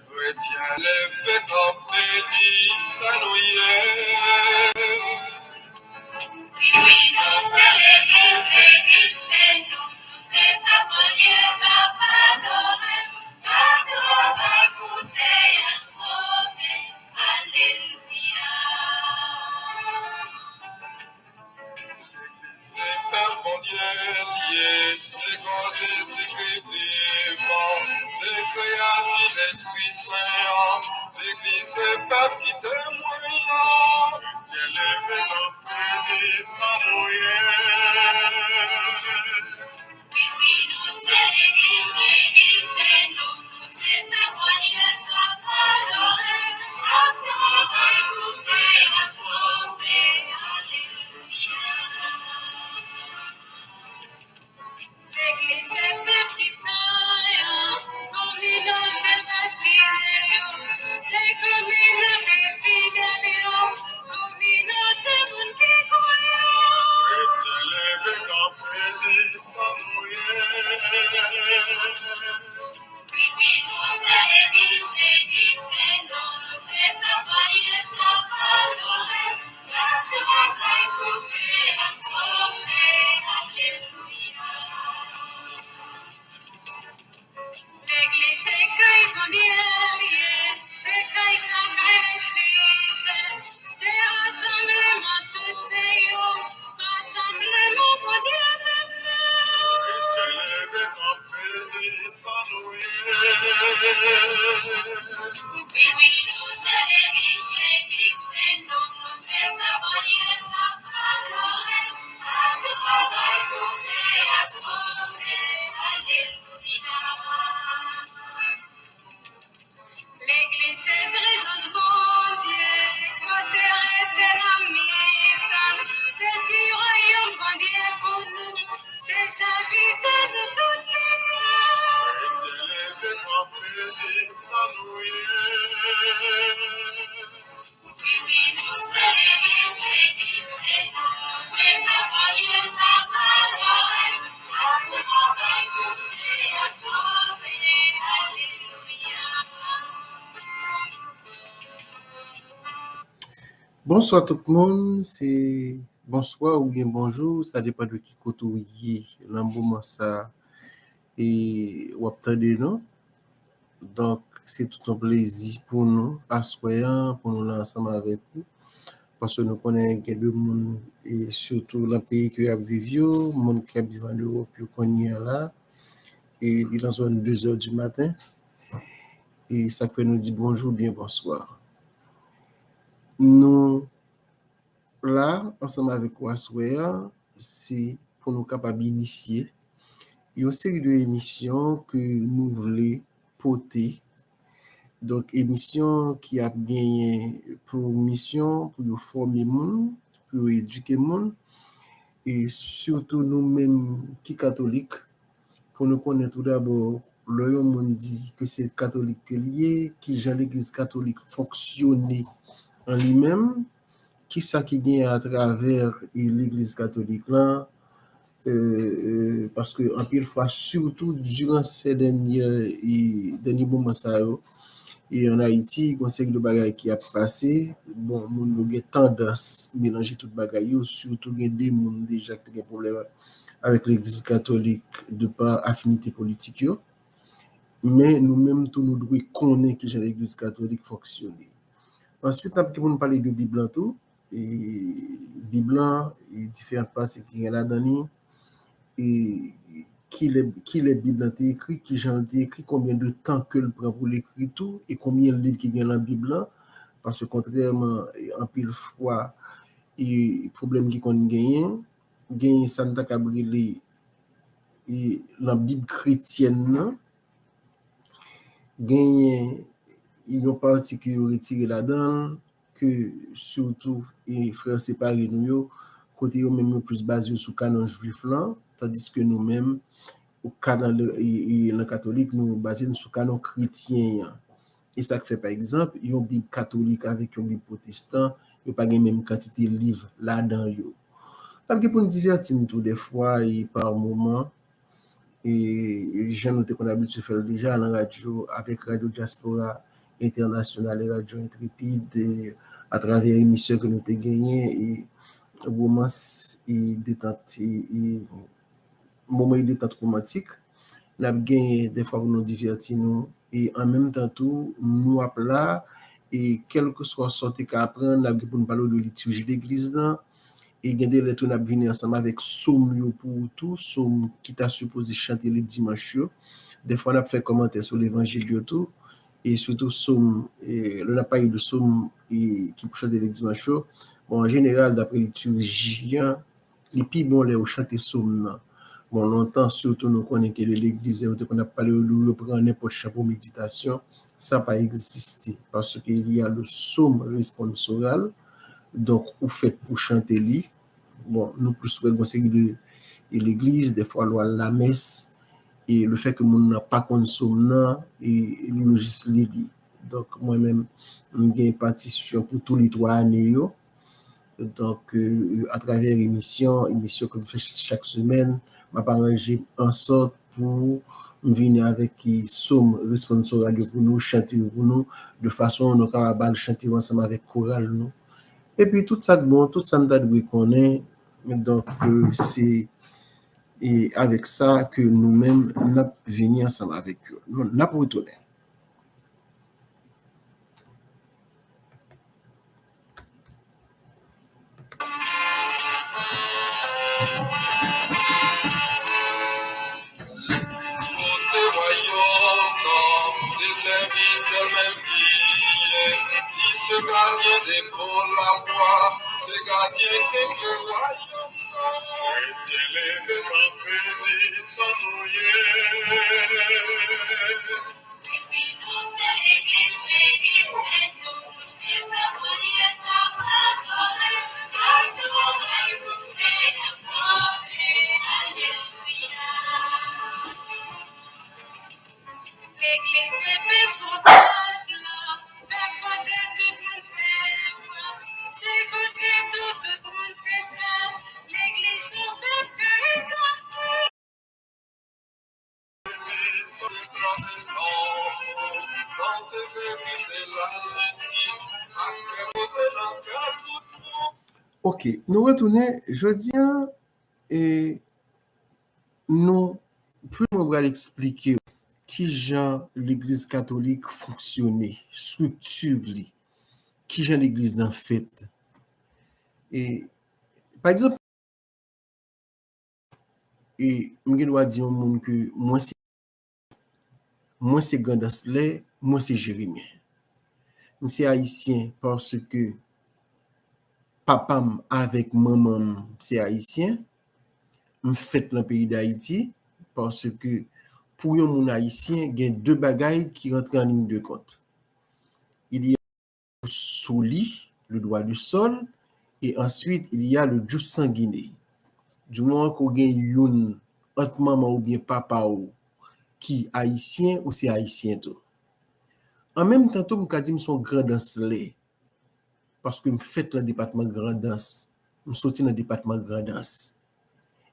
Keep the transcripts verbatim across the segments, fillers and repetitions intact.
Kretyen leve kanpe di sa nou ye. Se pèp Bondye li ye, se kò Jezikri vivan, se kreyati Lespri Sen an. Legliz se pèp ki temwen an. Byen leve kanpe di sa nou ye. Wi, wi, nou se legliz, legliz se nou. Nou se pèp Bondye k ap adore, k ap travay pou ke l ap sove. Alelouya. Legliz se pèp ki sen an, kominote batize yo, se kominote fidèl yo, kominote moun ki kwè yo. Kretyen leve kanpe di sa nou ye. Wi, wi, nou se legliz, legliz se nou, nou se travayè k ap adore, k ap travay pou ke l ap sove. Alelouya. Legliz se kay Bondye li ye, se kay Sakrifis, se rasanbleman tout se yo, rasanbleman Bondye pèp la. Kretyen leve kanpe di sa nou ye. Wi, wi, nou se legliz, legliz se nou, nou se pèp Bondye k ap adore, k ap travay pou ke l ap sove. Alelouya. Legliz se prezans Bondye, kote rete nan mitan, se siy wayòm Bondye pou nou, se sa ki te nou tout li ye. Kretyen leve kanpe di sa nou ye. Bonswa tout moun, se bonswa oubyen bonjou, sa depann de ki kote w ye nan moman sa a. E w ap tande nou. Donk, se tout yon plezi pou nou aswè a, pou nou la ansanm avèk ou. Paske nou konnen gen de moun, e sitou nan peyi ke y ap viv yo, moun k ap viv ann Ewòp yo kounye a la, e li nan zòn de zè di maten. E sa k fè nou di bonjou oubyen bonswa. Nou la, ansanm avèk ou aswè a, se pou nou kapab inisye yon seri de emisyon ke nou vle pote. Donk, emisyon ki ap genyen pou misyon pou yo fòme moun, pou yo edike moun, e sitou nou menm ki katolik, pou nou konnen tou dabò, lè yon moun di ke se katolik ke l ye, kijan legliz katolik fonksyone an li menm, kisa ki genyen atravè, e, legliz katolik lan, e, e, paske anpil fwa, sitou diran se dènye, e, dènye moman sa yo, e ann Ayiti, gen yon seri de bagay ki ap pase. Bon, moun yo gen tandans melanje tout bagay yo, sitou gen de moun deja ki te gen pwoblèm avèk legliz katolik de pa afinite politik yo. Men nou menm tou, nou dwe konnen kijan legliz katolik fonksyone. Answit, n ap gen pou nou pale de Bib lan tou. E Bib lan, e diferan pase ki gen ladan li, e kilè, kilè Bib lan te ekri, kijan l te ekri, konbyen de tan ke l pran pou l ekri tou, e konbyen liv ki gen nan Bib lan. Paske kontrèman, e anpil fwa, e pwoblèm ki konn genyen, genyen sa n ta kab rele, e nan Bib kretyèn nan, genyen yon pati ke yo retire ladan l, ke sitou, e, frè separe nou yo, kote yo menm yo plis baze yo sou kanon jwif lan, tandiske nou menm, ou kanon, e, e, nan katolik, nou baze nou sou kanon kretyen an. E sa k fè, pa egzanp, yon Bib katolik avèk yon Bib pwotestan, yo pa gen menm kantite liv ladan yo. N ap gen pou n divèti n tou dèfwa, e pa moman, e jan nou te konn abitye fè l deja nan radyo, avèk Radyo Dyaspora Entènasyonal e Radyo Entrepid, e atravè emisyon ke nou te genyen, e womans, e detant, e, e moman e detant womantik. N ap genyen dèfwa pou nou divèti nou, e an menm tan tou, nou ap la, e kèlkeswa sa w te ka aprann, n ap gen pou nou pale w de liturji legliz lan, e gen de lè tou n ap vini ansanm avèk sòm yo pou ou tou, sòm ki ta sipoze chante lè dimanch yo. Dèfwa n ap fè kòmantè sou levanjil yo tou, e sitou sòm, e lè n ap pale de sòm, e ki pou chante lè dimanch yo. Bon, an jeneral, daprè liturji an, li pi bon lè ou chante sòm nan. Bon, lontan, sitou nou konnen ke lè legliz yo te konn ap pale yo, yo pran nenpòt chan pou meditasyon, sa pa egziste, paske il y a le psaume responsoral, donk ou fèt pou chante li. Bon, nou plis wè gon seri de, e legliz, dèfwa lè w al lamès, e le fè ke moun nan pa konn sòm nan, e li yo jis li li. Donk, mwen menm, m gen patisyon pou tou le twa ane yo. Donk, e, atravè emisyon, emisyon ke m fè chak semèn, m ap aranje m ansòt pou m vini avèk, e, sòm responsoral yo pou nou, chante yo pou nou, de fason nou kapab al chante yo ansanm avèk koral nou. Epi tout sa k bon, tout sa n ta dwe konnen, donk, e, se, e, avèk sa ke nou menm n ap vini ansanm avèk yo. Nou, n ap retounen. Legliz pote wayòm nan, se sèvitè l menm li ye. Li se gadyen de bon lafwa, se gadyen de kè wayòm nan. Bondye leve kanpe di sa nou ye. Ok, nou retounen. Jodi a, e, nou, pi lwen, mwen pral eksplike w kijan legliz katolik fonksyone, estrikti li, kijan legliz nan fèt. E, pa egzanp, e m gen dwa di yon moun ke mwen se, mwen se Grandans Lè, mwen se Jeremyen. M se ayisyen paske papa m avèk manman m se ayisyen. M fèt nan peyi Dayiti paske pou yon moun ayisyen, gen de bagay ki rantre an liy de kont. Il y a sou li, le droit du sol, et ensuite, il y a le jus sanguinis. Du moment ke w gen youn ant manman oubyen papa w ki ayisyen, ou se ayisyen tou. An menm tan tou, m ka di m se yon Grandans Lè, paske m fèt nan depatman Grandans, m soti nan depatman Grandans.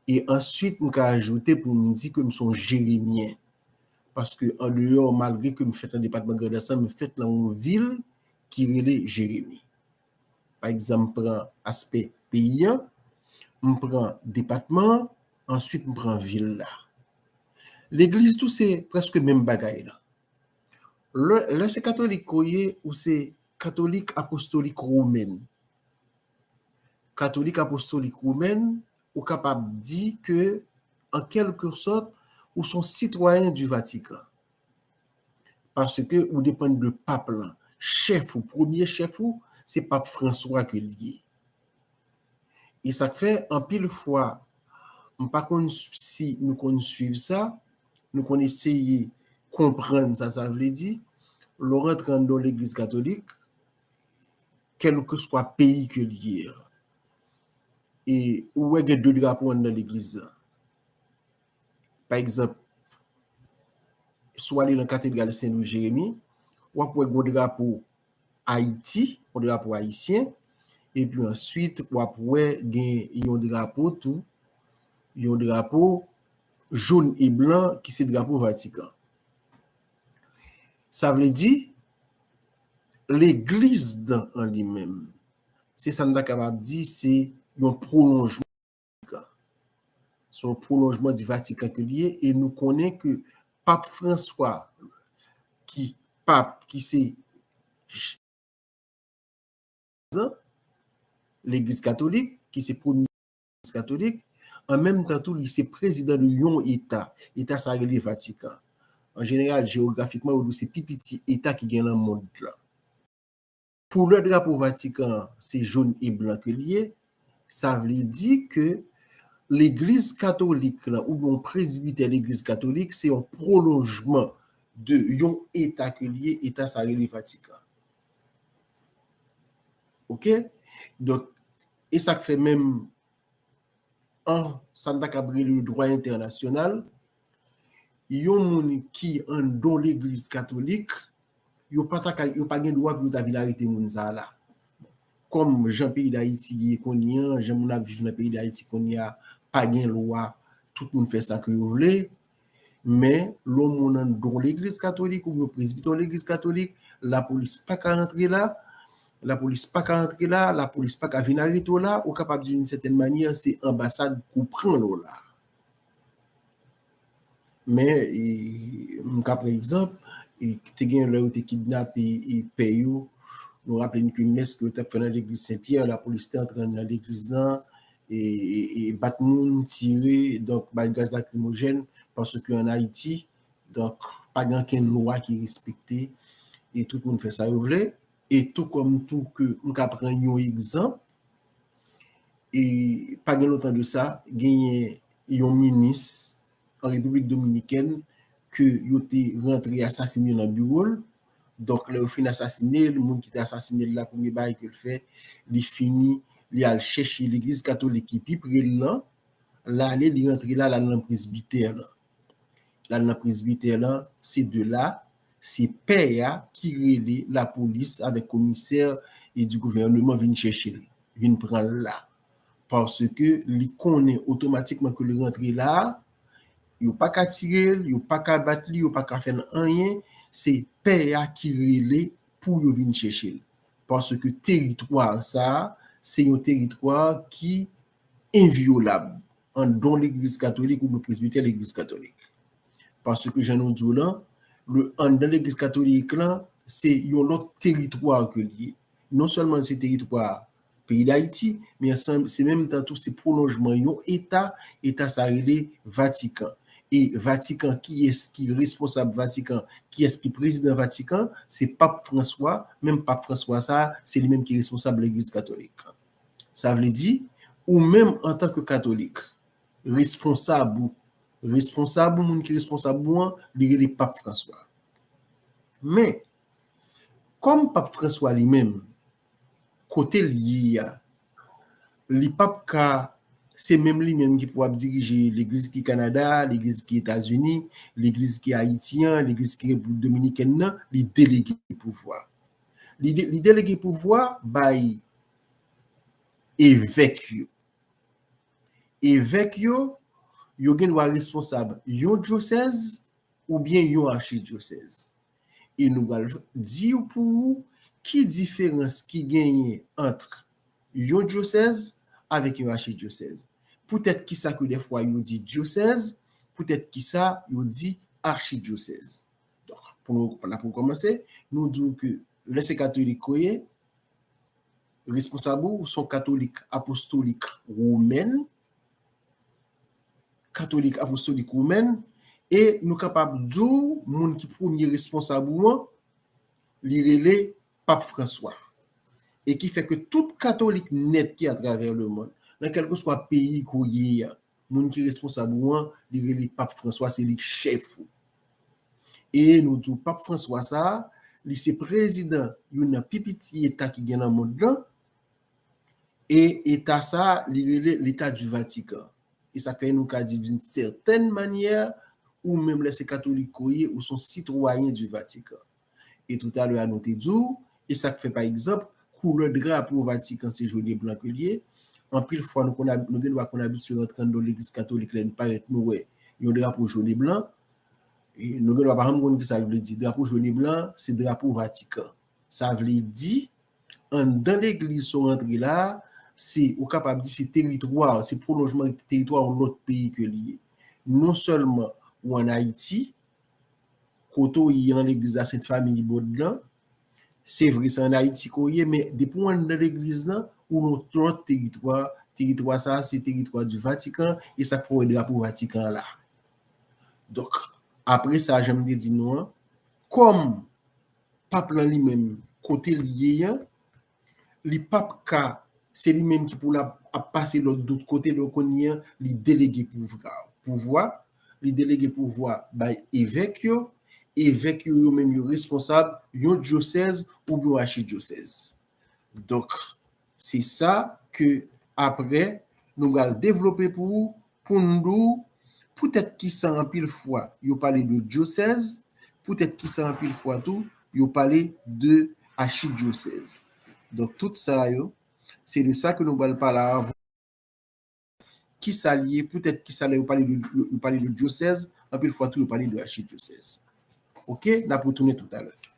E answit, m ka ajoute pou m di ke m se yon Jeremyen. Paske andeyò, malgre ke m fèt nan depatman Grandans lan, m fèt nan yon vil ki rele Jeremi. Pa egzanp, m pran aspè peyi an, m pran depatman an, answit m pran vil la. Legliz tou se prèske menm bagay la. Lè, lè se katolik ke w ye, ou se katolik apostolik womèn. Katolik apostolik womèn, ou kapab di ke, an kèlke sòt, ou se yon sitwayen di Vatikan. Paske ou depann de pap lan. Chèf ou, premye chèf ou, se pap Franswa ke l ye. E sa k fè, anpil fwa, m pa konn s-, si nou konn swiv sa, nou konn eseye konprann sa sa vle di, lè w rantre anndan yon legliz katolik, kèlkeswa peyi ke l ye a. E ou wè gen de drapo anndan legliz la. Pa egzanp, si w ale nan katedral Sen Lwi Jeremi, w ap wè gen drapo Ayiti, yon drapo ayisyen, epi answit, w ap wè gen yon drapo tou, yon drapo jòn e blan ki se drapo Vatikan. Sa vle di, legliz nan an li menm, se sa n ta kapab di, se yon pwolonjman. Se yon pwolonjman di Vatikan ke li ye, e nou konnen ke Pap Franswa, ki pap, ki se legliz katolik, ki se premye legliz katolik, an menm tan tou, li se prezidan de yon eta. Eta sa rele Vatikan. An jeneral, jewografikman, yo di se pi piti eta ki gen nan mond lan. Koulè drapo Vatikan an, se jòn e blan ke li ye. Sa vle di ke legliz katolik lan, oubyen yon prezbitè legliz katolik, se yon pwolonjman de yon eta ke li ye, eta sa rele Vatikan. Oke? Donk, e sa k fè menm an sa n ta kab rele dwa entènasyonal, yon moun ki anndan legliz katolik, yo pa ta ka, yo pa gen dwa pou yo ta vin arete moun sa a la. Kòm jan peyi Dayiti ye kounye a, jan moun ap viv nan peyi Dayiti kounye a, pa gen lwa, tout moun fè sa ke yo vle. Men, lè yon moun anndan yon legliz katolik oubyen yon prezbitè yon legliz katolik, lapolis pa ka rantre la, lapolis pa ka rantre la, lapolis pa ka vin arete w la, ou kapab di d'une certaine manière, se anbasad ki pran w la. Men, e, m ka pran egzanp, e, te gen lè yo te kidnape, e, pè yo. Nou raple n ke mès ke yo t ap fè nan legliz Sen Pyè, lapolis te antre nan legliz lan, e, e, e bat moun, tire, donk, bay gaz lakrimojèn, paske ann Ayiti, donk, pa gen okenn lwa ki respekte, e tout moun fè sa yo vle. E tou kòm tou ke m ka pran yon egzanp, e pa gen lontan de sa, genyen yon minis an Repiblik Dominikèn ke yo te rantre asasine nan biwo l. Donk, lè yo fin asasine l, moun ki te asasine l la, premye bagay ke l fè, li fini, li al chèche legliz katolik ki pi pre l lan, l ale, li rantre la, l al nan prezbitè lan. L al nan prezbitè lan, se de la, se pè a ki rele lapolis avèk komisè e di gouvèneman vin chèche l, vin pran l la. Paske li konnen otomatikman ke l rantre la, yo pa ka tire l, yo pa ka bat li, yo pa ka fè l anyen, se pè a ki rele pou yo vin chèche l. Paske teritwa sa a, se yon teritwa ki envyolab anndan legliz katolik oubyen prezbitè legliz katolik. Paske, jan nou di w lan, le, anndan legliz katolik lan, se yon lòt teritwa ke li ye. Non sèlman se teritwa peyi Dayiti, men se, se menm tan tou se pwolonjman yon eta, eta sa rele Vatikan. E Vatikan, kiyès ki responsab Vatikan, kiyès ki prezidan Vatikan, se Pap Franswa, menm Pap Franswa sa a, se li menm ki responsab legliz katolik lan. Sa vle di, ou menm antanke katolik, responsab ou, responsab ou, moun ki responsab ou an, li rele Pap Franswa. Men, kòm Pap Franswa li menm, kote l ye a, li p ap ka, se menm li menm ki pou ap dirije legliz ki Kanada, legliz ki Etazini, legliz ki Ayiti an, legliz ki Repiblik Dominikèn nan, li delege pouvwa. Li de-, li delege pouvwa bay evèk yo. Evèk yo, yo gen dwa responsab yon dyosèz oubyen yon achidyosèz. E nou pral di pou ou ki diferans ki genyen ant yon dyosèz avèk yon achidyosèz. Poutèt kisa ke dèfwa yo di dyosèz, poutèt kisa yo di achidyosèz. Donk, pou nou, la pou kòmanse, nou di w ke lè se katolik ke w ye, responsab ou, ou se yon katolik apostolik womèn, katolik apostolik womèn, e nou kapab di w, moun ki premye responsab ou an, li rele Pap Franswa. E ki fè ke tout katolik nèt ki atravè lemonn, nan kèlkeswa peyi ke w ye a, moun ki responsab ou an, li rele Pap Franswa, se li k chèf ou. E nou di w Pap Franswa sa a, li se prezidan youn nan pi piti eta ki gen nan mond lan, e eta sa a, li rele Leta di Vatikan. E sa fè nou ka di, d'une certaine manière, ou menm lè se katolik ke w ye, ou se yon sitwayen di Vatikan. E toutalè a nou te di w, e sa k fè, pa egzanp, koulè drapo Vatikan se jòn e blan ke l ye. Anpil fwa, nou konn ab-, nou gen dwa konn abitye rantre anndan legliz katolik, lè n parèt, nou wè yon drapo jòn e blan. E nou gen dwa pa janm konn ki sa l vle di. Drapo jòn e blan, se drapo Vatikan. Sa vle di, anndan legliz sa w rantre la a, se, ou kapab di se teritwa, se pwolonjman teritwa yon lòt peyi ke li ye. Non sèlman ou ann Ayiti, kote w ye nan legliz la, Sent Famiy Bòd lan, se vre, se ann Ayiti ke w ye, men depi w anndan legliz lan, ou nan yon lòt teritwa. Teritwa sa a, se teritwa di Vatikan, e sa k fè w wè drapo Vatikan an la. Donk, apre sa, jan m te di nou an, kòm pap lan li menm, kote l ye an, li pap ka, se li menm ki pou l ap, ap pase lòd tout kote, donk kounye a, li delege pouvwa, pouvwa, li delege pouvwa bay evèk yo, evèk yo, yo menm yo responsab yon dyosèz oubyen yon achidyosèz. Donk, se sa ke apre, nou pral devlope pou ou, pou n di w, poutèt ki sa anpil fwa yo pale de dyosèz, poutèt ki sa anpil fwa tou yo pale de achidyosèz. Donk, tout sa yo, se de sa ke nou pral pale avan. Ki sa l ye, poutèt ki sa lè yo pale de, yo, yo pale de dyosèz, anpil fwa tou yo pale de achidyosèz. Oke, n ap retounen toutalè.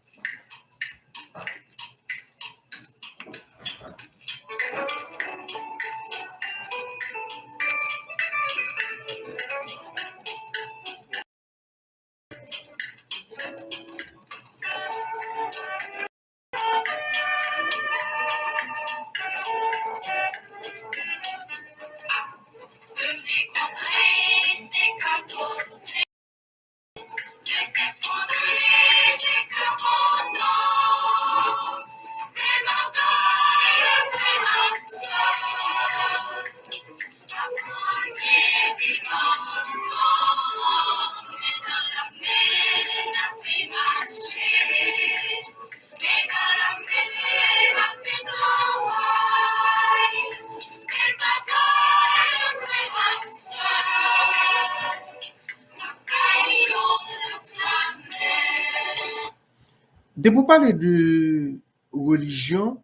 Depi w pale de relijyon,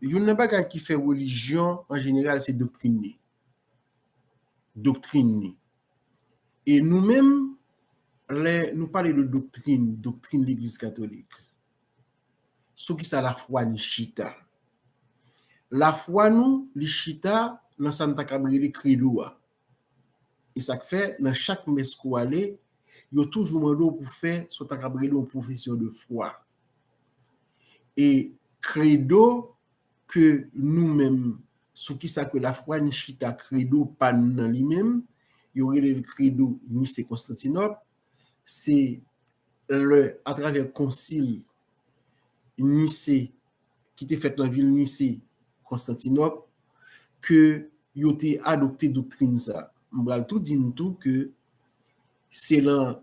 youn nan bagay ki fè relijyon, an jeneral, se doktrin li. Doktrin li. E nou menm, lè nou pale de doktrin, doktrin Legliz Katolik, sou ki sa lafwa n chita? Lafwa nou, li chita nan sa n ta kab rele kredo a. E sa k fè, nan chak mès ke w ale, yo toujou mande w pou fè sa w ta kab rele yon pwofesyon de fwa. E kredo ke nou menm, sou ki sa ke lafwa n chita, kredo pa n nan li menm, yo rele l kredo Nise Konstantinòp, se lè, atravè konsil Nise, ki te fèt nan vil Nise, Konstantinòp, ke yo te adopte doktrin sa. M pral tou di n tou ke se lan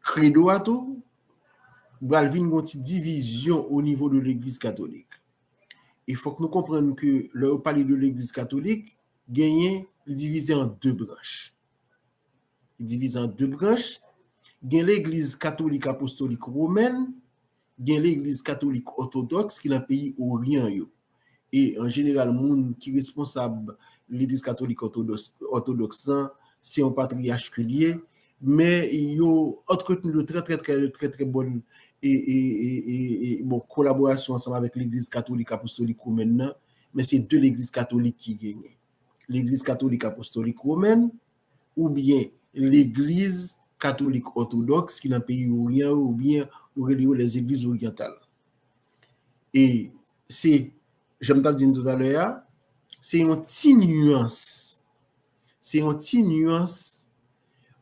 kredo a tou, pral vin gon ti divizyon o nivo de Legliz Katolik. E fòk nou konprann ke lè yo pale de Legliz Katolik, genyen, li divize an de branch. Li divize an de branch. Gen Legliz Katolik Apostolik Womèn, gen Legliz Katolik Òtodòks ki nan peyi Oryan yo. E an jeneral, moun ki responsab Legliz Katolik Òtodòks, Òtodòks lan, se yon patriyach ke l ye, men yo antretni de trè, trè, trè, trè, trè bòn e, e, e, e, e, bon, kolaborasyon ansanm avèk Legliz Katolik Apostolik Womèn nan, men se de Legliz Katolik ki genyen. Legliz Katolik Apostolik Womèn, oubyen Legliz Katolik Òtodòks ki nan peyi Oryan yo, oubyen yo rele yo les Églises orientales. E se, jan m t ap di n toutalè a, se yon ti nyans, se yon ti nyans,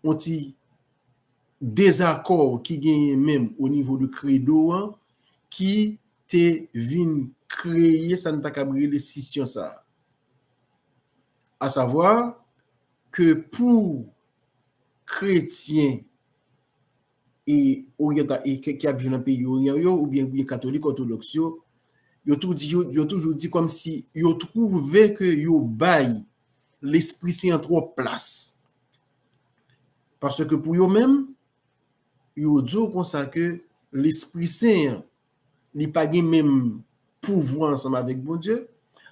yon ti dezakò ki genyen menm o nivo de kredo an, ki te vin kreye sa n ta kab rele sisyon sa a. Asavwa ke pou kretyen e oryanta-, e ke, ki ap viv nan peyi Oryan yo, oubyen, oubyen katolik òtodòks yo, yo tou di, yo, yo toujou di kòmsi yo twouve ke yo bay Lespri Sen an twòp plas. Paske pou yo menm, yo di w konsa ke Lespri Sen an, li pa gen menm pouvwa ansanm avèk Bondye,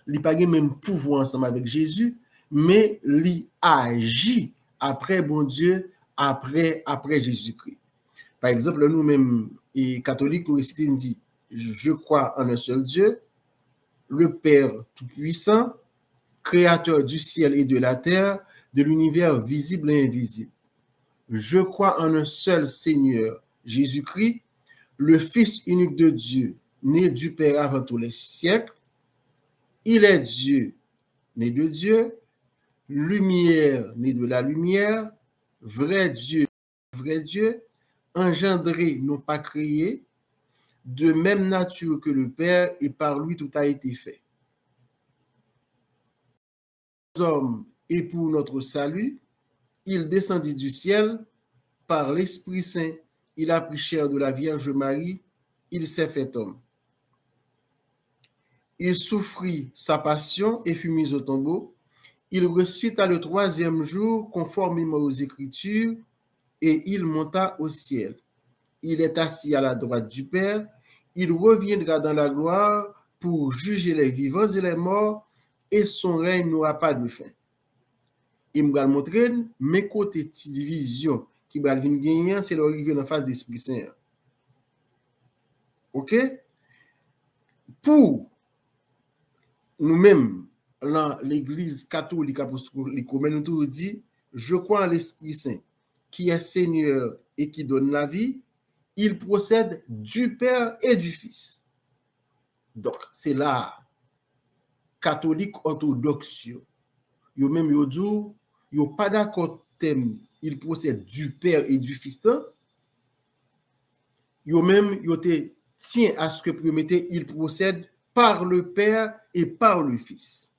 li pa gen menm pouvwa ansanm avèk Jezi, men li aji apre Bondye, apre, apre Jezikri. Pa egzanp, lè nou menm, e, katolik, nou resite, nou di, Je crois en un seul Dieu, le Père Tout-Puissant, Créateur du ciel et de la terre, de l'univers visible et invisible. Je crois en un seul Seigneur, Jésus-Christ, le Fils unique de Dieu, né du Père avant tous les siècles. Il est Dieu, né de Dieu, lumière, né de la lumière, vrai Dieu, vrai Dieu, engendré, non pas créé, de même nature que le Père, et par lui tout a été fait. Hommes et pour notre salut, il descendit du ciel par l'Esprit Saint. Il a pris chair de la Vierge Marie, il s'est fait homme. Il souffrit sa passion et fut mis au tombeau. Il ressuscita le troisième jour conformément aux Écritures et il monta au ciel. Il est assis à la droite du Père. Il reviendra dans la gloire pour juger les vivants et les morts, et son règne n'aura pas de fin. E m pral montre n, men kote ti divizyon ki pral vin genyen an, se lè w rive nan faz Lespri Sen an. Oke? Pou nou menm, lan Legliz Katolik Apostolik Women, nou toujou di, Je crois en l'Esprit Saint, qui est Seigneur et qui donne la vie, il procède du Père et du Fils. Donk, se la a, katolik òtodòks yo, yo menm yo di w, yo pa dakò tèm il procède du Père et du Fils lan. Yo menm, yo te tyen a ce que pou yo mete il procède par le Père et par le Fils.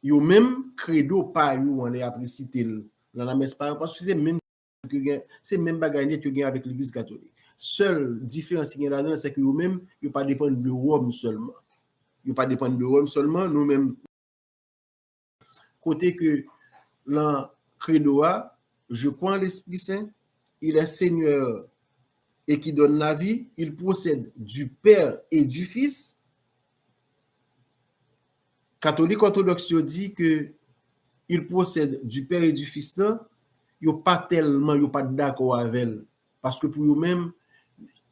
Yo menm, kredo pa yo an, lè y ap resite l nan lamès pa yo, paske se menm yo gen, se menm bagay nèt yo gen avèk Legliz Katolik. Sèl diferans ki gen ladan l, se ke yo menm, yo pa depann de Wòm sèlman. Yo pa depann de Wòm sèlman, nou menm, kote ke lan kredo a, Je crois en l'Esprit Saint, il est Seigneur et qui donne la vie, il procède du Père et du Fils. Katolik òtodòks yo di ke il procède du Père et du Fils lan, yo pa tèlman, yo pa t dakò avè l. Paske pou yo menm,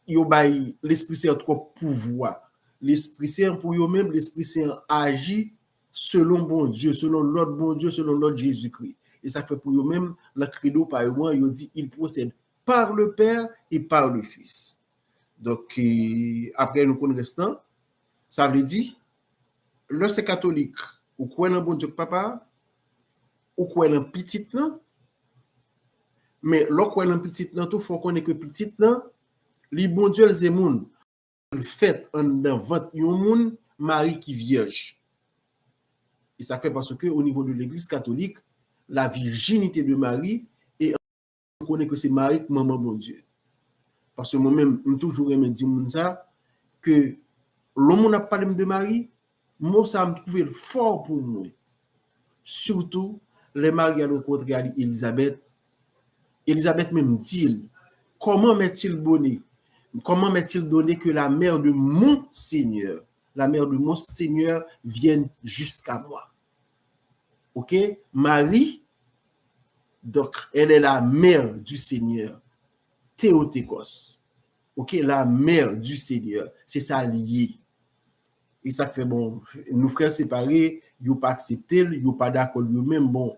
yo bay Lespri Sen an twòp pouvwa. Lespri Sen an, pou yo menm, Lespri Sen an aji selon Bondye, selon lòd Bondye, selon lòd Jezikri. E sa k fè pou yo menm, lan kredo pa yo an, yo di, il procède par le Père et par le Fils. Donk, e, apre nou konn rès lan, sa vle di, lè se katolik, ou kwè nan Bondye k Papa, ou kwè nan Pitit lan, men lè w kwè nan Pitit lan tou, fò w konnen ke Pitit lan, li Bondye, l se moun. L fèt anndan vant yon moun, Mari ki vyèj. E sa fè paske o nivo de Legliz Katolik, la virginité de Marie, e nou konnen ke se Mari k manman Bondye. Paske mwen menm, m toujou renmen di moun sa, ke lè yon moun ap pale m de Mari, mo sa a m twouve l fò pou mwen. Sitou, lè Mari al rankontre al Elizabèt, Elizabèt menm di l, Comment m'est-il donné, comment m'est-il donné que la mère de mon Seigneur, la mère de mon Seigneur vienne jusqu'à moi? Ok? Marie, donc, elle est la mère du Seigneur. Théotokos. Ok? La mère du Seigneur. Se sa l ye. E sa k fè, bon, nou frè separe, yo pa aksepte l, yo pa dakò l yo menm. Bon,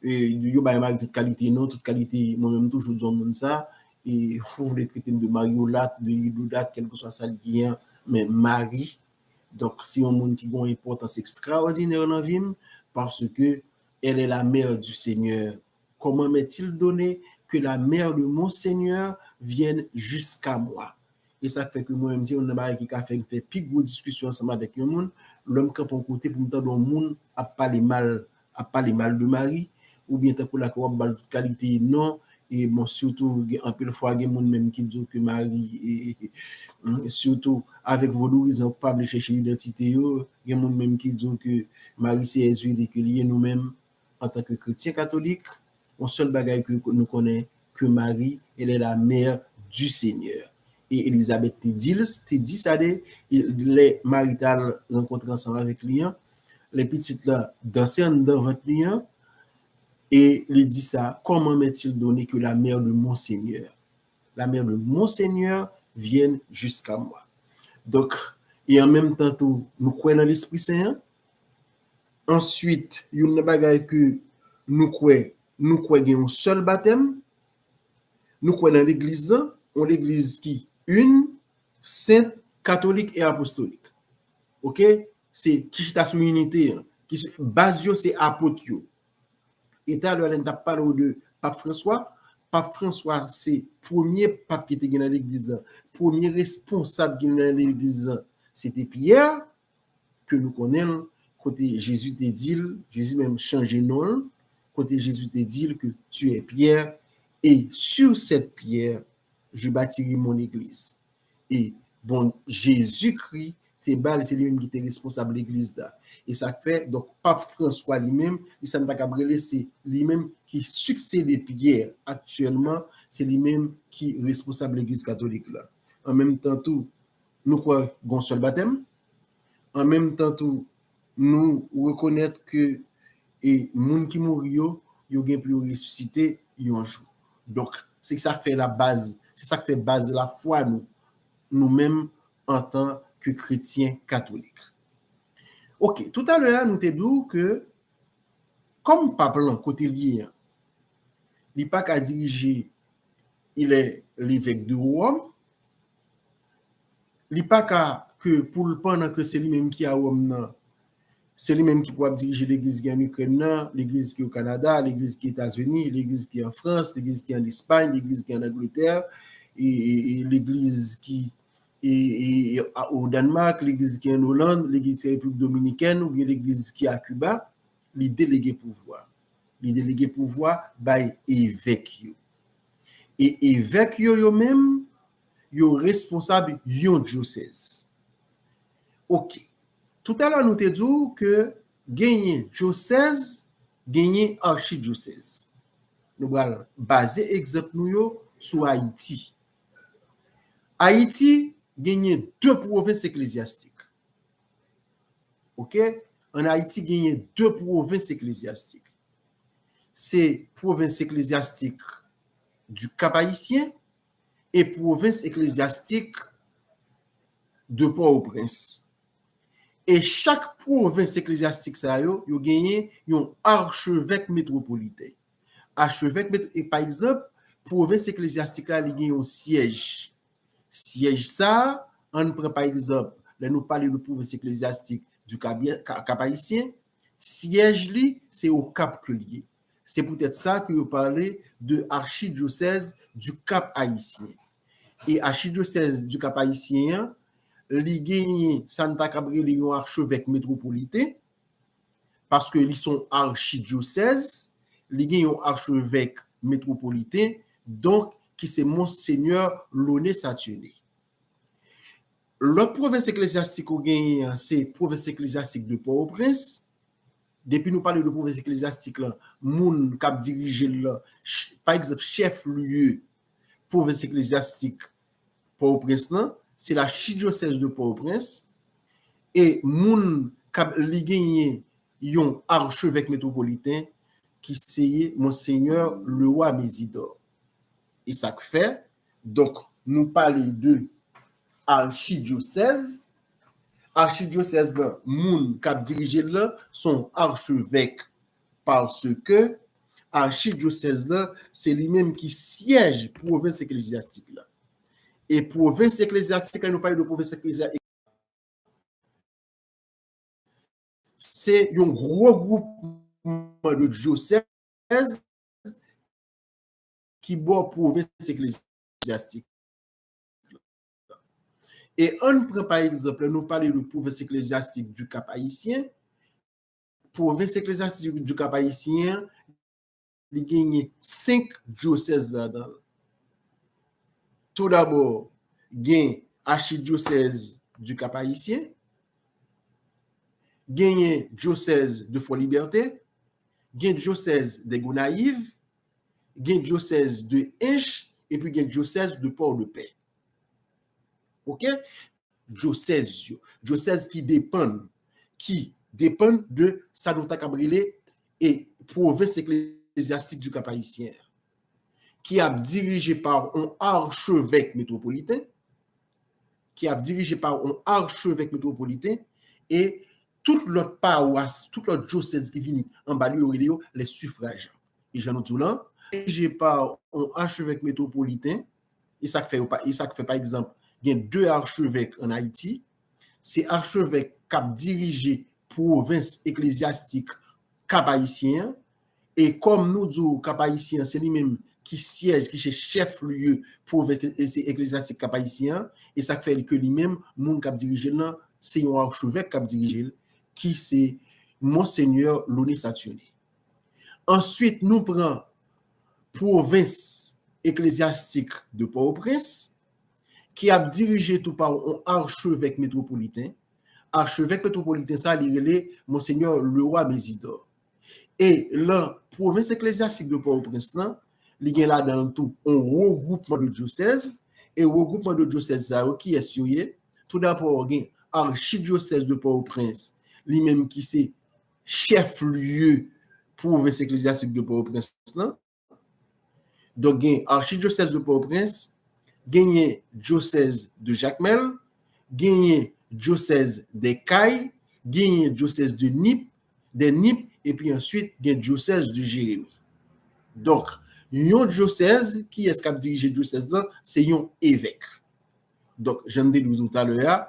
e, yo bay Mari tout kalite non, tout kalite, mwen menm m toujou di yon moun sa, e, ou vle trete m de maryolat, de idolat, kèlkeswa sa l ye an, men Mari, donk, se yon moun ki gen yon enpòtans ekstraòdinè nan vi m, paske elle est la mère du Seigneur. Comment m'est-il donné que la mère de mon Seigneur vienne jusqu'à moi? E sa k fè ke mwen menm, se youn nan bagay ki ka fè m fè pi gwo diskisyon ansanm avèk yon moun, lè m kanpe yon kote pou m tande yon moun ap pale mal, ap pale mal de Mari, oubyen tankou la ke w ap ba l tout kalite non, e bon, sitou, gen, anpil fwa, gen moun menm ki di w ke Mari, e, e, e, sitou avèk vodouyizan, ou pa vle chèche idantite yo, gen moun menm ki di w ke Mari se S V D ke li ye, nou menm, antanke kretyen katolik, yon sèl bagay ke nou konnen, ke Mari, elle est la mère du Seigneur. E Elizabèt te di l, te di sa de, e lè Mari t al rankontre ansanm avèk li an, lè pitit la danse anndan vant li an, E li di sa, comment m'est-il donné que la mer de mon Seigneur, la mer de mon Seigneur vienne jusqu'à moi. Donk, e an menm tan tou, nou kwè nan Lespri Sen an. Answit, youn nan bagay ke nou kwè, nou kwè gen yon sèl batèm. Nou kwè nan legliz lan, yon legliz ki une, sainte, catholique et apostolique. Oke? Se ki chita sou inite an. Ki sou, baz yo se apot yo. E talè lè n t ap pale w de Pap Franswa, Pap Franswa se premye pap ki te gen nan legliz lan. Premye responsab ki gen nan legliz lan, se te Pyè, ke nou konnen l, kote Jezi te di l, Jezi menm chanje non l, kote Jezi te di l ke tu es Pierre, et sur cette pierre, je bâtirai mon église. E bon, Jezikri te ba l, se li menm ki te responsab legliz la. E sa k fè, donk, Pap Franswa li menm, li sa n ta kab rele, se li menm ki siksede Pyè aktyèlman, se li menm ki responsab legliz katolik la. An menm tan tou, nou kwè gon sèl batèm. An menm tan tou, nou rekonèt ke e moun ki mouri yo, yo gen pou yo resisite yon jou. Donk, se sa k fè la baz, se sa k fè baz lafwa nou, nou menm antan ke kretyen katolik. Oke, toutalè a, nou te di w ke kòm pap lan kote l ye an, li pa ka dirije, il est l'évêque de Rome, li pa ka ke pou l pandan ke se li menm ki a Wòm nan, se li menm ki pou ap dirije legliz ki an Ikrèn nan, legliz ki o Kanada, legliz ki Etazini, legliz ki an Frans, legliz ki an Espay, legliz ki an Angletè, e, e, e legliz ki e, e, e, a, o Dànmak, legliz ki an Olann, legliz ki an Repiblik Dominikèn, oubyen legliz ki a Kiba, li delege pouvwa. Li delege pouvwa bay evèk yo. E evèk yo, yo menm, yo responsab yon dyosèz. Oke. Toutalè, nou te di w ke genyen dyosèz, genyen achidyosèz. Nou pral baze egzanp nou yo sou Ayiti. Ayiti genyen de pwovens eklezyastik. Oke? Ann Ayiti, genyen de pwovens eklezyastik. Se pwovens eklezyastik du Cap-Haïtien e pwovens eklezyastik de Pòtoprens. E chak pwovens eklezyastik sa yo, yo genyen yon archevèk metwopoliten. Archevèk met-, e pa egzanp, pwovens eklezyastik la, li gen yon syèj. Syèj sa a, ann pran pa egzanp, lè nou pale de pwovens eklezyastik du Cap-, Cap-Haïtien, syèj li, se o Kap ke l ye. Se poutèt sa ke yo pale de archidyosèz du Cap-Haïtien. E achidyosèz du Cap-Haïtien an, li genyen sa n ta kab rele yon archevèk metwopoliten, paske li se yon achidyosèz, li gen yon archevèk metwopoliten, donk, ki se Monsenyè Launay Saturnin. Lòt pwovens eklezyastik ou genyen an, se pwovens eklezyastik de Pòtoprens. Depi nou pale de pwovens eklezyastik la, moun k ap dirije l la, ch-, pa egzanp, chèf lye pwovens eklezyastik Pòtoprens lan, se lachidyosèz de Pòtoprens, e moun k ap, li genyen yon archevèk metwopoliten ki se Monsenyè Leroy Mésidor. E sa k fè, donk, nou pale de achidyosèz. Achidyosèz lan, moun k ap dirije l lan, se yon archevèk, paske achidyosèz lan, se li menm ki syèj pwovens eklezyastik la. E pwovens eklezyastik la, nou pale de pwovens eklezyastik, se yon gwo gwoupman de dyosèz ki bò pwovens eklezyastik. E ann pran, pa egzanp, lè nou pale de pwovens eklezyastik du Cap-Haïtien, pwovens eklezyastik du Cap-Haïtien an, li genyen senk dyosèz ladan l. Toudabò, gen achidyosèz du Cap-Haïtien, genyen dyosèz de Fort-Liberté, gen dyosèz de Gonayiv, gen dyosèz de Ench, epi gen dyosèz de Pòdepè. Oke? Dyosèz yo. Dyosèz ki depann, ki depann de sa nou ta kab rele e pwovens ekle-, Ecclésiastique du Cap-Haïtien, ki ap dirije pa yon archevèk metwopoliten, ki ap dirije pa yon archevèk metwopoliten, e tout lòt pawas, tout lòt dyosèz ki vini anba li, yo rele yo les suffragants. E jan nou di w lan, dirije pa yon archevèk metwopoliten, e sa k fè yo pa, e sa k fè, pa egzanp, gen de archevèk ann Ayiti, se archevèk k ap dirije pwovens eklezyastik Kap Ayisyen an, e kòm nou di w, Kap Ayisyen an, se li menm ki syèj, ki se chèf lye pwovens e-, eklezyastik Kap Ayisyen an, e sa k fè ke li menm, moun k ap dirije l lan, se yon archevèk k ap dirije l, ki se Monsenyè Launay Saturnin. Answit, nou pran pwovens eklezyastik de Pòtoprens, ki ap dirije tou pa yon archevèk metwopoliten. Archevèk metwopoliten sa, li rele Monsenyè Leroy Mésidor. E lan pwovens eklezyastik de Pòtoprens lan, li gen ladan l tou yon regwoupman de dyosèz, e regwoupman de dyosèz sa yo, kiyès yo ye? Toudabò, gen Archidyosèz de Pòtoprens, li menm ki se chèf lye pwovens eklezyastik de Pòtoprens lan. Donk, gen Archidyosèz de Pòtoprens, genyen dyosèz de Jakmèl, genyen dyosèz de Kay, genyen dyosèz de Nip, de Nip, epi answit, gen dyosèz de Jeremi. Donk, yon dyosèz, kiyès k ap dirije dyosèz lan? Se yon evèk. Donk, jan m te di w toutalè a,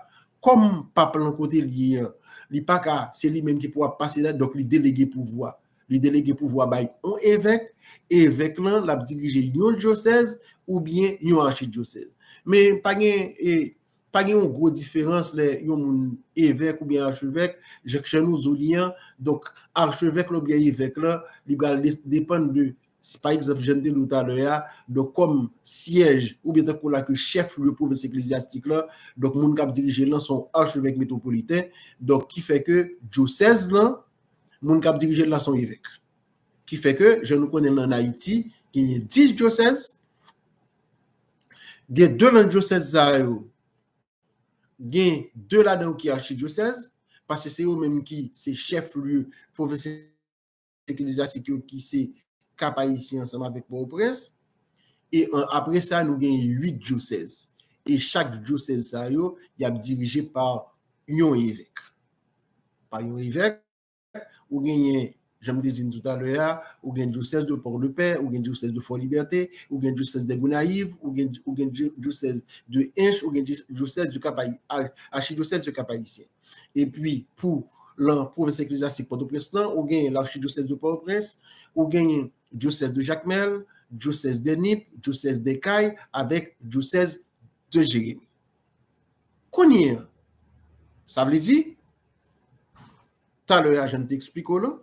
kòm pap lan kote l ye an, li pa ka, se li menm ki pou ap pase la, donk li delege pouvwa. Li delege pouvwa bay yon evèk, evèk lan, l ap dirije yon dyosèz oubyen yon achidyosèz. Men pa gen, e, pa gen yon gwo diferans lè yon moun evèk oubyen achevèk, jan, jan nou di w li an. Donk, achevèk la oubyen evèk la, li pral de-, depann de, si, pa egzanp, jan m te di w talè a, donk, kòm syèj, oubyen tankou la ke chèf lye pwovens eklezyastik la, donk, moun k ap dirije l lan se yon achevèk metwopoliten, donk, ki fè ke dyosèz lan, moun k ap dirije l la se yon evèk. Ki fè ke, jan nou konnen l ann Ayiti, genyen dis dyosèz, gen de lan dyosèz sa yo, gen de ladan yo ki achidyosèz, paske se yo menm ki se chèf lye pwovens eklezyastik yo ki se Kap Ayisyen ansanm avèk Pòtoprens. E an, apre sa, nou gen uit dyosèz. E chak dyosèz sa yo, y ap dirije pa yon evèk. Pa yon evèk, ou genyen, jan m te di n toutalè a, ou gen dyosèz de Pòdepè, ou gen dyosèz de Fòlibète, ou gen dyosèz de Gonayiv, ou gen, ou gen dyo-, dyosèz de Ench, ou gen dyo-, dyosèz de Kap Ayi-, a-, achidyosèz de Kap Ayisyen. Epi, pou lan pwovens eklezyastik Pòtoprens lan, ou genyen lachidyosèz de Pòtoprens, ou genyen dyosèz de Jakmèl, dyosèz de Nip, dyosèz de Kay, avèk dyosèz de Jeremi. Kounye a, sa vle di, talè a, jan m te eksplike w lan,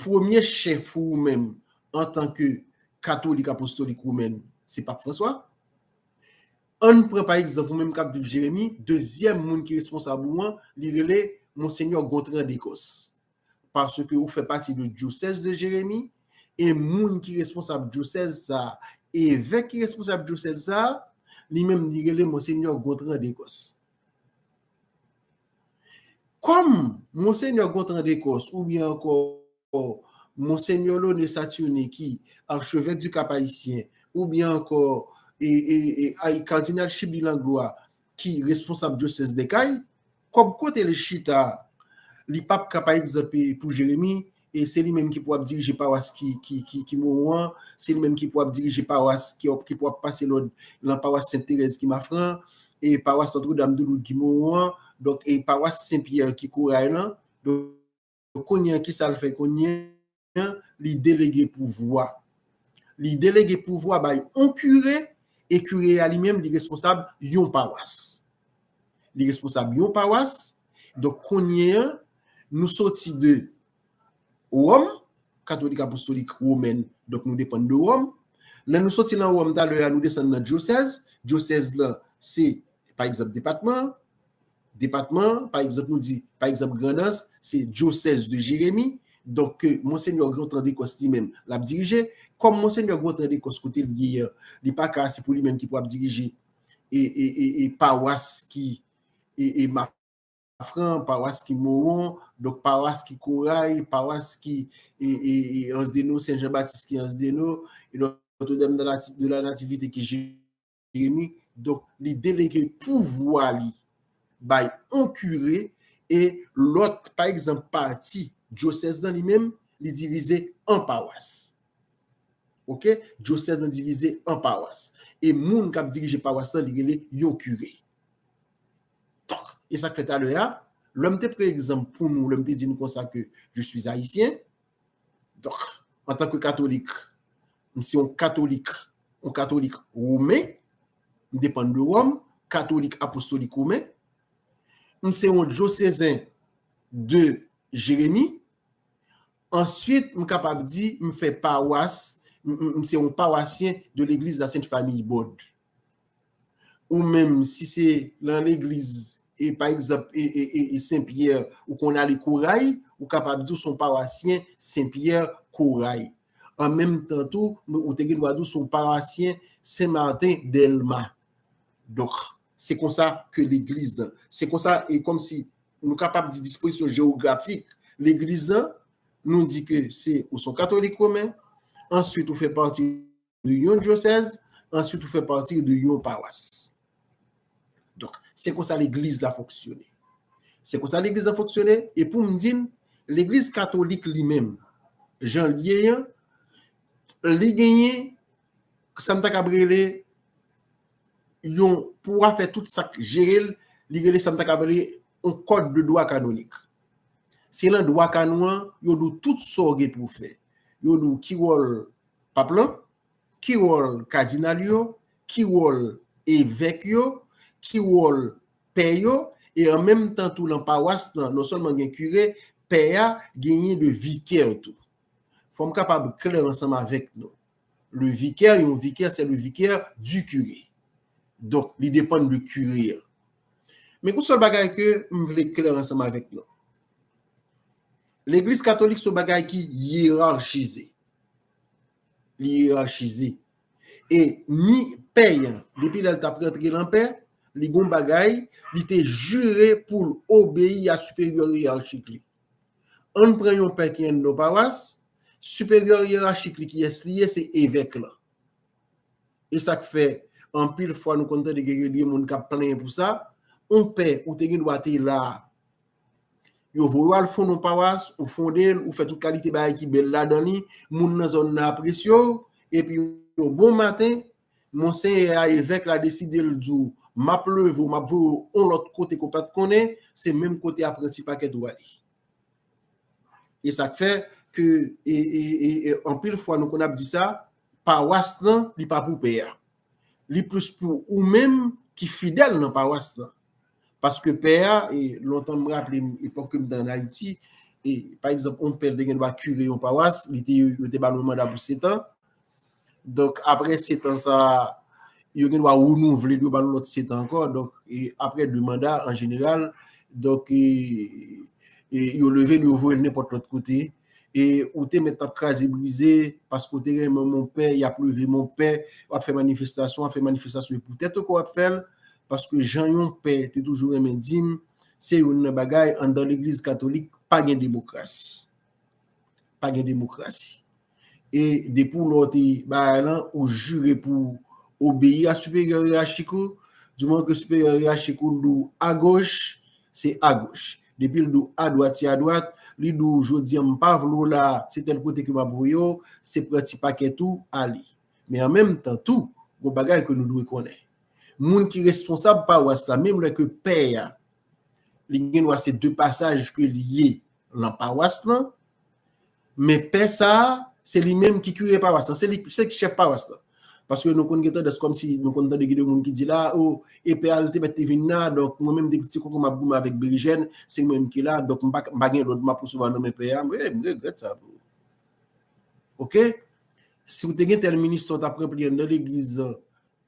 premye chèf ou menm, antanke katolik apostolik womèn, se Pap Franswa. Ann pran, pa egzanp, ou menm k ap viv Jeremi, dezyèm moun ki responsab ou an, li rele Monsenyè Gontran Dekòs. Paske ou fè pati de dyosèz de Jeremi, e moun ki responsab dyosèz sa a, evèk ki responsab dyosèz sa a, li menm, li rele Monsenyè Gontran Dekòs. Kòm Monsenyè Gontran Dekòs oubyen ankò Monsenyè Launay Saturnin ki archevêque du Cap Haïtien, oubyen ankò, e, e, e, ay, Kadinal Chibly Langlois ki responsab dyosèz de Kay, kòm kote li chita, li p ap ka, pa egzanp, e, pou Jeremi, e se li menm ki pou ap dirije pawas ki, ki, ki, ki Mawon an, se li menm ki pou ap dirije pawas ki, ki pou ap pase lòd lan pawas Sent Terèz ki Mafran, e pawas Notre Dame de Lourdes ki Mawon an, donk, e pawas Sen Pyè ki Koray lan. Donk, kounye a, kisa l fè kounye a? Li delege pouvwa. Li delege pouvwa bay yon kire, e kire a li menm, li responsab yon pawas. Li responsab yon pawas. Donk, kounye a, nou soti de Wòm, Katolik Apostolik Womèn, donk nou depann de Wòm. Lè nou soti lan Wòm talè a, nou desann nan dyosèz. Dyosèz lan, se, pa egzanp, depatman. Depatman, pa egzanp, nou di, pa egzanp, Grandans, se dyosèz de Jeremi. Donk, ke Monsenyè Gontran Dekòs li menm, l ap dirije. Kòm Monsenyè Gontran Dekòs kote l ye a, li pa ka, se pou li menm ki pou ap dirije e, e, e, e pawas ki, e, e, m ap Lafran, pawas ki Mowon, donk pawas ki Koray, pawas ki e, e, e Anse des Naux, Sen Jan Batis ki Anse des Naux, e Notre-Dame de la, de la Nativité ki Jeremi. Donk, li delege pouvwa li bay yon kire e lòt, pa egzanp, pati dyosèz lan li menm, li divize an pawas. Oke? Dyosèz lan divize an pawas. E moun k ap dirije pawas lan, li rele yon kire. Donk, e sa k fè talè a, lè m te pran egzanp pou nou, lè m te di nou konsa ke je suis haïtien, donk, antanke katolik, m se yon katolik, yon katolik women, m depann de Wòm, katolik apostolik women, m se yon dyosezen de Jeremi, answit, m kapab di, m fè pawas, m, m, m se yon pawasyen de legliz la Sent Famiy Bòd. Ou menm, si se nan legliz, e pa egzanp, e, e, e, e Sen Pyè, ou konn ale Koray, ou kapab di w se yon pawasyen Sen Pyè Koray. An menm tan tou, ou te gen dwa di w se yon pawasyen Sen Maten Dèlma. Donk, se konsa ke legliz lan, se konsa, e kòmsi nou kapab di dispozisyon jewografik legliz lan, nou di ke se, ou se yon katolik women, answit ou fè pati de yon dyosèz, answit ou fè pati de yon pawas. Donk, se konsa legliz la fonksyone. Se konsa legliz la fonksyone, e pou m di n, legliz katolik li menm, jan l ye an, li genyen sa m ta kab rele yon, pou w a fè tout sa k jere l, li rele sa m ta kab rele yon kòd de dwa kanonik. Se nan dwa kanon an, yo di w tout sa w gen pou w fè. Yo di w ki wòl pap lan, ki wòl kadinal yo, ki wòl evèk yo, ki wòl pè yo, e an menm tan tou nan pawas lan, non sèlman gen kire, pè a genyen de vikè tou. Fò m kapab klè ansanm avèk nou. Le vicaire, yon vikè, c'est le vicaire du curé. Donk, li depann de kire a. Men yon sèl bagay ke m vle klè ansanm avèk nou. Legliz katolik se yon bagay ki yerachize. Li yerachize. E ni pè a, depi lè l t ap rantre lan pè, li gon bagay, li te jire pou l obeyi a siperyè yeyachik li. Ann pran yon pè ki anndan pawas, siperyè yerachik li, kiyès li ye? Se evèk lan. E sa k fè, anpil fwa, nou konn tande gen, gen moun k ap plenyen pou sa, yon pè, ou te gen dwa te la, yo voye w al fonde yon pawas, ou fonde l, ou fè tout kalite bagay ki bèl ladan li, moun nan zòn nan apresye w, epi yon bon maten, Monsenyè a, evèk la deside l di w, "M ap leve w, m ap voye w yon lòt kote ke w pa t konnen," se menm kote apranti pakèt ou ale. E sa k fè ke, e, e, e, e, anpil fwa nou konn ap di sa, pawas lan, li pa pou pè a. Li plis pou ou menm ki fidèl nan pawas lan. Paske pè a, e, lontan m raple m, epòk ke m te ann Ayiti, e, pa egzanp, yon pè te gen dwa kire yon pawas, li te, yo te ba l yon manda pou sèt an. Donk, apre sèt an sa, yo gen dwa renouvle l, yo ba l yon lòt sèt an ankò. Donk, e, apre de manda, an jeneral, donk, e, e, yo leve l, yo voye l nenpòt lòt kote. E ou te mèt ap kraze brize, paske w te renmen mon pè, y ap leve mon pè, w ap fè manifestasyon, w ap fè manifestasyon, e poutèt ou ke w ap fè l, paske jan yon pè te toujou renmen di m, se youn nan bagay, anndan legliz katolik, pa gen demokrasi. Pa gen demokrasi. E depi w lè w te bagay lan, ou jire pou w obeyi a siperyè yeyachik ou, di moman ke siperyè yeyachik ou di w agoch, se agoch. Depi l di w adwat, se adwat. Li di w, "Jodi a, m pa vle w la, se tèl kote ke m ap voye w, se pran ti pakèt ou, ale." Men an menm tan tou, gon bagay ke nou dwe konnen. Moun ki responsab pawas la, menm lè ke pè a, li gen dwa se de pasaj ke li ye lan pawas lan, men pè sa a, se li menm ki kire pawas lan, se li, se li ki chèf pawas lan. Paske nou konn gen tandans kòmsi, nou konn tande gen de moun ki di la, "O, e pè a, li te mèt te vin la, donk mwen menm depi ti koko m ap goumen avèk berejèn, se mwen menm ki la, donk m pa, m pa gen lòd m ap resevwa nan men pè a." M re-, m regrèt sa, bro. Oke? Si w te gen tèl ministè w t ap ranpli anndan legliz,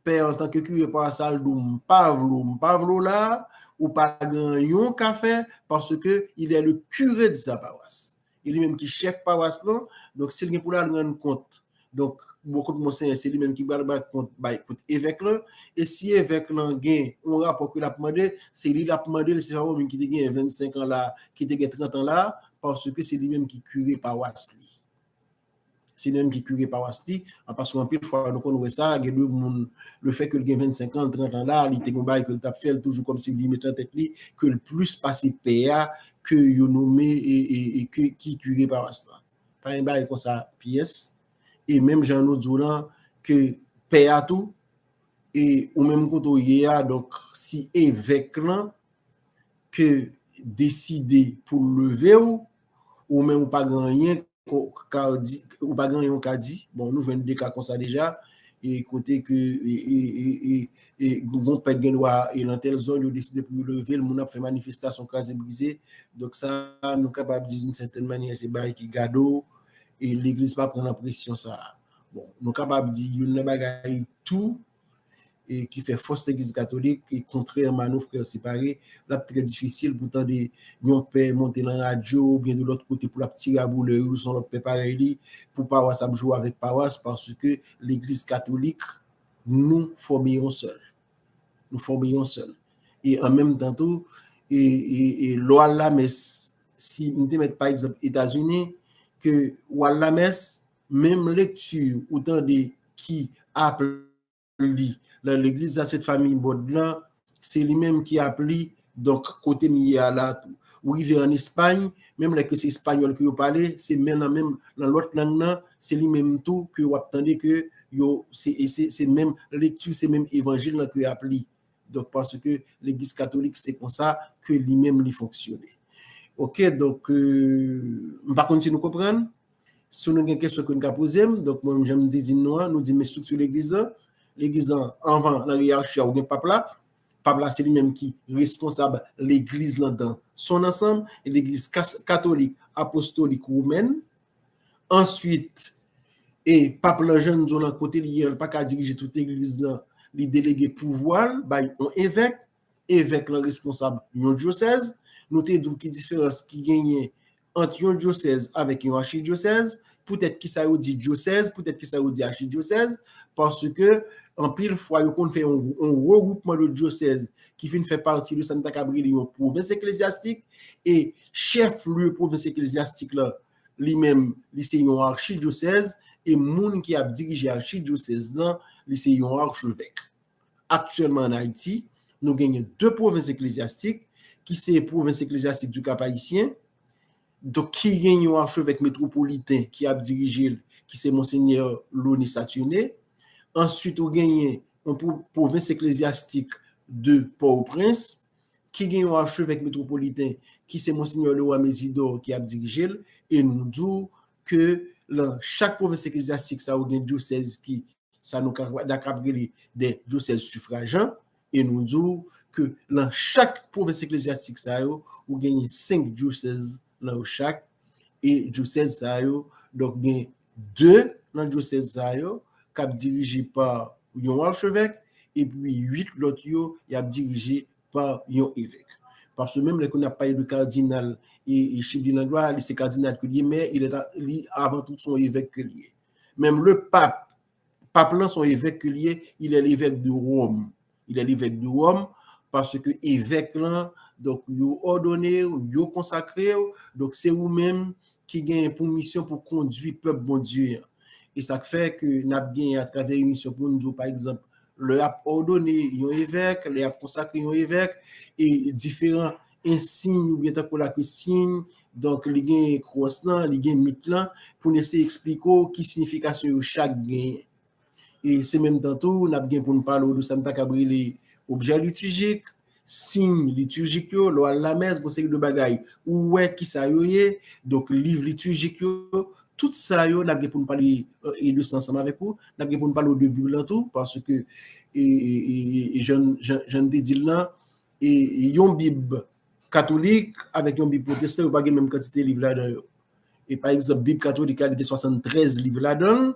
pè antanke kire pawas la, l di w, "M pa vle w, m pa vle w la, ou pa gen anyen w ka fè, paske il est le curé de sa paroisse." E li menm ki chèf pawas lan, donk si l gen pou l al rann kont Donk, bò kot Monsenyè, se li menm ki pral bay kont, bay kont evèk lan. E si evèk lan gen yon rapò ke l ap mande, se li l ap mande l, se pa moun ki te gen vennsenk an la, ki te gen trant an la, paske se li menm ki kire pawas li. Se li menm ki kire pawas li, an, paske anpil fwa nou konn wè sa, gen de moun, le fè ke l gen vennsenk an, trant an la, li te gen yon bagay ke l t ap fè, l toujou kòmsi li mete nan tèt li ke l plis pase pè a ke yo nonmen e, e, e ke, ki kire pawas lan. Pa gen bagay konsa pyès. E menm jan nou di w lan, ke pè a tou, e ou menm kote w ye a, donk, si evèk lan ke deside pou l leve w, ou menm ou pa gen anyen ko-, ka di, ou pa gen anyen ou ka di. Bon, nou jwenn de ka konsa deja, e kote ke, e, e, e, e, e yon pè gen dwa, e nan tèl zòn, yo deside pou yo leve l, moun ap fè manifestasyon kraze brize. Donk sa, nou kapab di, d'une certaine manière, se bagay ki gado, e legliz pa pran nan presyon sa a. Bon, nou kapab di, youn nan bagay tou, e ki fè fòs legliz katolik, e kontrèman a nou frè separe, l ap trè difisil pou tande yon pè monte nan radyo oubyen de lòt kote pou l ap tire aboulè, ou se yon lòt pè parèy li, pou pawas ap jwe avèk pawas, paske legliz katolik, nou fòme yon sèl. Nou fòme yon sèl. E an menm tan tou, e, e, e lè w al lamès, si m te mèt, pa egzanp, Etazini, ke w al lamès, menm lekti ou tande ki ap li nan legliz la, Sent Fanmi Bòd lan, se li menm ki ap li, donk, kote m ye a la tou. Ou rive ann Espay, menm lè ke se espanyòl ke yo pale, se men nan menm, nan lòt lang nan, se li menm tou ke w ap tande ke yo, se, e se, se menm lekti, se menm evanjil lan ke y ap li. Donk, paske legliz katolik, se konsa ke li menm li fonksyone. Oke, donk, euh, m pa konn si nou konprann. Si nou gen kesyon ke nou ka poze m, donk mwen, jan m te di nou an, nou di men estrikti legliz lan. Legliz lan, anvan, nan yeyachi a, ou gen pap la. Pap la, se li menm ki responsab legliz lan dans son ensemble, e legliz kas-, katolik, apostolik, womèn. Answit, e pap lan, jan n di w lan, kote li ye, li pa ka dirije tout legliz lan, li delege pouvwa l bay yon evèk. Evèk lan responsab yon dyosèz. Nou te di w ki diferans ki genyen ant yon dyosèz avèk yon achidyosèz. Poutèt kisa yo di dyosèz, poutèt kisa yo di achidyosèz, paske anpil fwa yo konn fè yon, yon regroupman de dyosèz ki vin fè pati de sa n ta kab rele yon pwovens eklezyastik, e chèf lye pwovens eklezyastik lan, li menm, li se yon achidyosèz, e moun ki ap dirije achidyosèz lan, li se yon achevèk. Aktyèlman ann Ayiti, nou genyen de pwovens eklezyastik, ki se pwovens eklezyastik du Cap Haïtien, donk ki gen yon achevèk metwopoliten ki ap dirije l, ki se Monsenyè Launay Saturnin. Answit, ou genyen yon pwo-, pwovens eklezyastik de Pòtoprens, ki gen yon achevèk metwopoliten, ki se Monsenyè Leroy Mésidor ki ap dirije l, e nou di w ke lan chak pwovens eklezyastik sa yo gen dyosèz ki sa nou ka, ta kab rele de dyosèz sifrajan, e nou di w ke lan chak pwovens eklezyastik sa yo, ou genyen senk dyosèz lan yo chak, e dyosèz sa yo, donk gen de lan dyosèz sa yo k ap dirije pa yon achevèk, epi uit lòt yo, y ap dirije pa yon evèk. Paske menm lè ke n ap pale de kadinal, e, e Chibly Langlois, li se kadinal ke li ye, men il est a-, li, avan tout, se yon evèk ke li ye. Menm le pap, pap lan se yon evèk ke li ye, il est l'évêque de Rome. Il est l'évêque de Rome, paske evèk lan, donk, yo òdone w, yo konsakre w, donk, se ou menm ki gen pou misyon pou kondui pèp Bondye an. E sa k fè ke n ap genyen atravè emisyon pou n di w, pa egzanp, lè y ap òdone yon evèk, lè y ap konsakre yon evèk, e diferan ensiy oubyen tankou la ke siy, donk li gen kròs lan, li gen mit lan, pou n eseye eksplike w ki siyifikasyon yo chak genyen. E se menm tan tou, n ap gen pou n pale w de sa n ta kab rele objè litijik, siy litijik yo, lè w al lamès, gon seri de bagay, ou wè kisa yo ye, donk liv litijik yo, tout sa yo, n ap gen pou n pale, euh, e de sa ansanm avèk ou, n ap gen pou n pale w de Bib lan tou, paske, e, e, e, e jan, jan, jan n te di l lan, e, e yon Bib katolik avèk yon Bib pwotestan, yo pa gen menm kantite liv ladan yo. E pa egzanp, Bib katolik la, li gen swasanntrèz liv ladan l,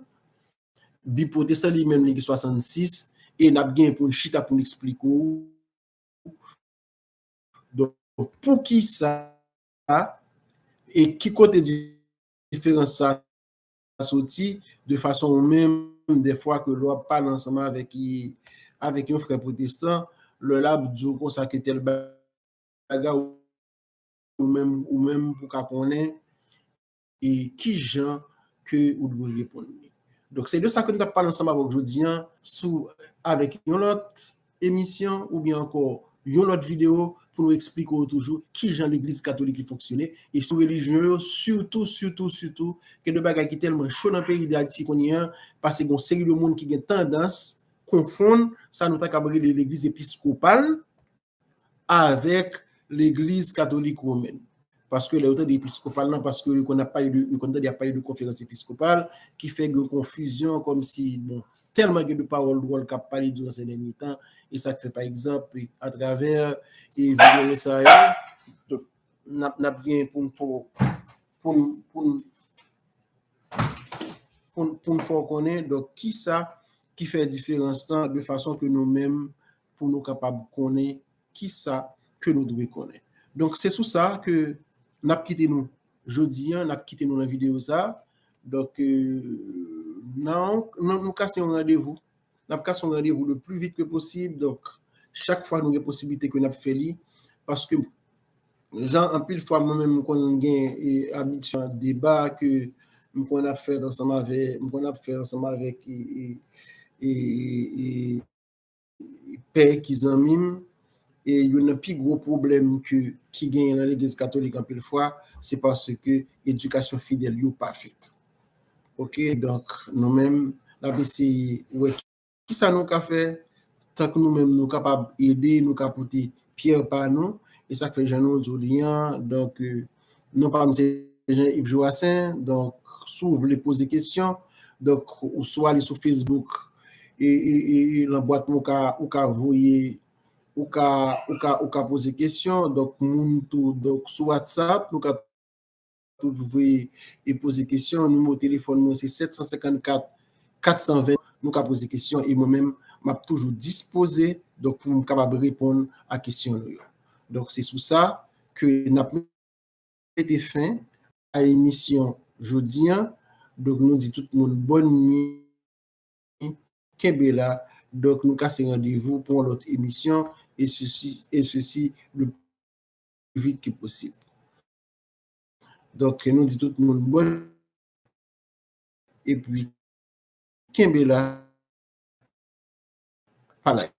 Bib pwotestan li menm, li gen swasannsis, e n ap gen pou n chita pou n eksplike w. Donk, poukisa e ki kote diferans sa soti, de fason ou menm, dèfwa ke lè w ap pale ansanm avèk, avèk yon frè pwotestan, lè l ap di w konsa ke tèl bagay, ou menm, ou menm pou ka konnen e ki jan ke ou dwe reponn li. Donk, se de sa ke nou t ap pale ansanm avèk jodi a, sou, avèk yon lòt emisyon oubyen ankò yon lòt videyo pou nou eksplike w toujou ki jan legliz katolik li fonksyone e sou relijyon yo, sitou, sitou, sitou, gen de bagay ki tèlman cho nan peyi Dayiti kounye a, paske gen yon seri de moun ki gen tandans konfonn sa nou ta kab rele legliz episkopal avèk legliz katolik womèn. Paske lè yo tande episkopal lan, paske yo konn ap pale de, yo konn tande ap pale de konferans episkopal, ki fè gen konfizyon, kòmsi, bon, tèlman gen de pawòl dwòl k ap pale diran se dènye tan, e sa k fè, pa egzanp, atravè, e videyo sa yo, donk, n ap, n ap gen pou n fè, pou n, pou n, pou n, pou n fè w konnen, donk, kisa ki fè diferans lan, de fason ke nou menm, pou nou kapab konnen kisa ke nou dwe konnen. Donk, se sou sa ke n ap kite nou jodi a, n ap kite nou nan videyo sa. Donk, euh, nan, nan, nou kase yon randevou. N ap kase yon randevou le plus vite que possible. Donk, chak fwa nou gen posiblite ke n ap fè li, paske jan anpil fwa mwen menm m konn gen, e, abitid deba ke m konn ap fè ansanm avè, m konn ap fè ansanm avèk, e, e, e, e, pè ki zanmi m, e youn nan pi gwo pwoblèm ke, ki genyen nan legliz katolik anpil fwa, se paske edikasyon fidèl yo pa fèt. Oke, donk, nou menm, n ap eseye wè kisa nou ka fè, tank nou menm nou kapab ede, nou ka pote pyè pa nou, e sa k fè jan nou di w li an, donk, euh, non pa m se Jean Yves Joassaint, donk, si w vle poze kesyon, donk, ou swa ale sou Facebook, e, e, e, e lan bwat mwen ou ka, ou ka voye, ou ka, ou ka, ou ka poze kesyon, donk, moun tou, donk, sou WhatsApp, nou ka toujou voye e poze kesyon. Nimewo telefòn mwen se sèt san senkannkat kat san ven. Nou ka poze kesyon e mwen menm, m ap toujou dispoze, donk, pou m kapab reponn a kesyon nou yo. Donk, se sou sa ke n ap mete fen a emisyon jodi a. Donk, nou di tout moun bòn nwi, kenbe la. Donk, nou kase randevou pou yon lòt emisyon, e sesi, e sesi le plus vite que possible. Donk, nou di tout moun bòn, epi kenbe la, pa lage.